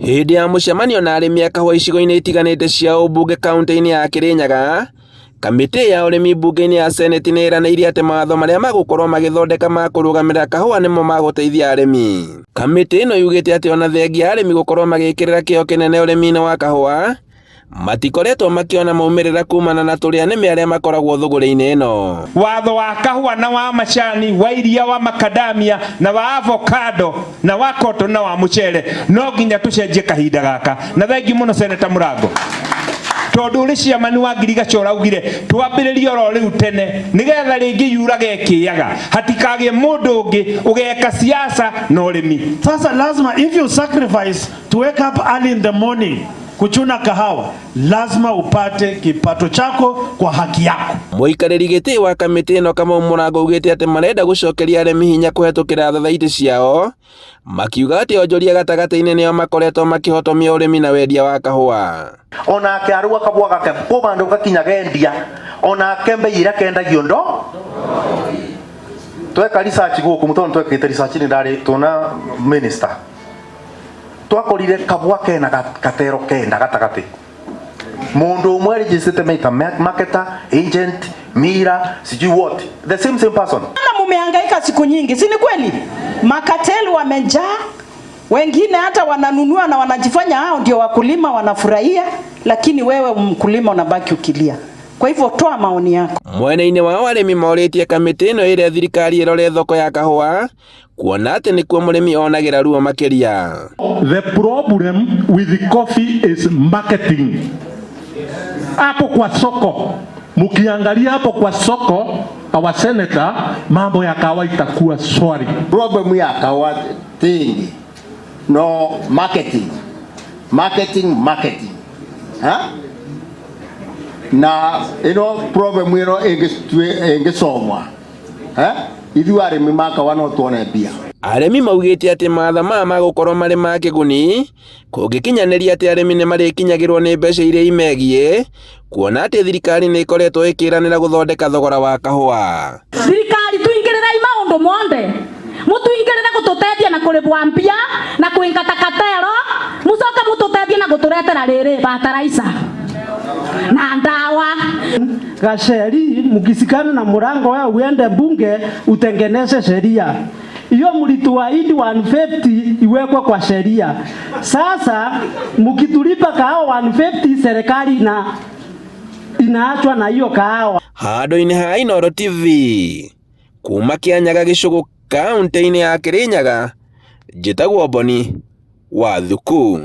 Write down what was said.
Hĩndĩ ya mũcemanio na arĩmi a kahũa icigo-inĩ itiganĩte cia ũmbunge kauntĩ-inĩ ya Kĩrĩnyaga, kamĩtĩ ya ũrĩmi mbunge-inĩ ya Seneti nĩ ĩranĩire atĩ mawatho marĩa magũkorwo magĩthondeka ma kũrũgamĩrĩra kahũa nĩmo magũteithia arĩmi. Kamĩtĩ ĩno yugĩte atĩ ona thengia ya arĩmi gũkorwo magĩkĩrĩra kĩo kĩnene ũrĩmi-inĩ wa kahũa, matikoretwo makĩona maumĩrĩra kumana na tũrĩa nĩme arĩa makoragwo thũgũrĩ-inĩ ĩno. Watho wa kahũa na wa macani, wa iria, wa makadamia na wa avocado na wa cotton na wa mucere no nginya tucenjie kahinda gaka. Na thengi muno Senator Murango, tondu uri ciamani wa ngirigaca uraugire twambĩrĩrie oro rĩu tene nigetha rĩngĩ yurage ĩkĩaga hatikagĩe mũndũ ũngĩ ũgeka siasa na ũrĩmi. Sasa lazima if you sacrifice to wake up early in the morning kuchuna kahawa, lazima upate kipato chako kwa haki yako. Mũikarĩri gĩtĩ wa kamĩtĩ ĩno Kamau Mũrango augĩte atĩ marenda gũcokeria arĩmi hinya kũhetũkĩra thathaitĩ ciao, makiuga atĩ onjoria gatagatĩ-inĩ nĩo makoretwo makĩhotomia ũrĩmi na wendia wa kahũa. Onake arua kabwa gake kå bandå gakinya gendia onake mbei ĩrĩa kendagio ndo tweka research gũkũ mũtono twekĩte research nĩ ndarĩ tuna minister twakorire kabwa kena gatero kenda gatagatĩ mundu umwe registered maker marketer agent mira sijui what the same same person. Na mumehangaika siku nyingi, si ni kweli? Makateli wamejaa, wengine hata wananunua na wanajifanya hao ndio wakulima, wanafurahia, lakini wewe mkulima unabaki ukilia. Kwa hivyo toa maoni yako. Mwena-inĩ wao arĩmi morĩtie kamĩtĩ ĩno ĩrĩa thirikari ĩrore thoko ya kahũa kuona atĩ nĩkuo mũrĩmi onagĩra ruo makĩria. The problem with the coffee is marketing. Hapo kwa soko, mkiangalia hapo kwa soko, our senator, mambo ya kahawa itakuwa swari. Problem ya kahawa tingi no marketing, marketing, marketing. Ha? Na ino problem ino ingisomwa. Ha? Ithuĩ arĩmi ma kahawa no tuone mbia. Arĩmi maugĩte atĩ matha maya magũkorwo marĩ ma kĩguni kũngĩkinyanĩria atĩ arĩmi nĩ marĩkinyagĩrwo nĩ mbeca iria imegiĩ kuona atĩ thirikari nĩ ĩkoretwo ĩkĩranĩra gũthondeka thogora wa kahũa. Thirikari tuingĩrĩrei maũndũ monthe, mutuingĩrĩre gũtũteithia na kũrĩbwa mbia na kũingata katero, mucoke mũtũteithie na gũtũretera rĩrĩ bataraica na ndawa. Gacheri, mkisikana na Murango wewe uende bunge utengeneze sheria hiyo, mlituahidi 150 iwekwe kwa sheria. Sasa mkitulipa kahawa 150, serikali na inaachwa na hiyo kahawa. Handũ-inĩ ha Inooro TV kuma Kĩanyaga gĩcũgũ kaunti-inĩ ya Kĩrĩnyaga, njĩtagwo Boni wa Thuku.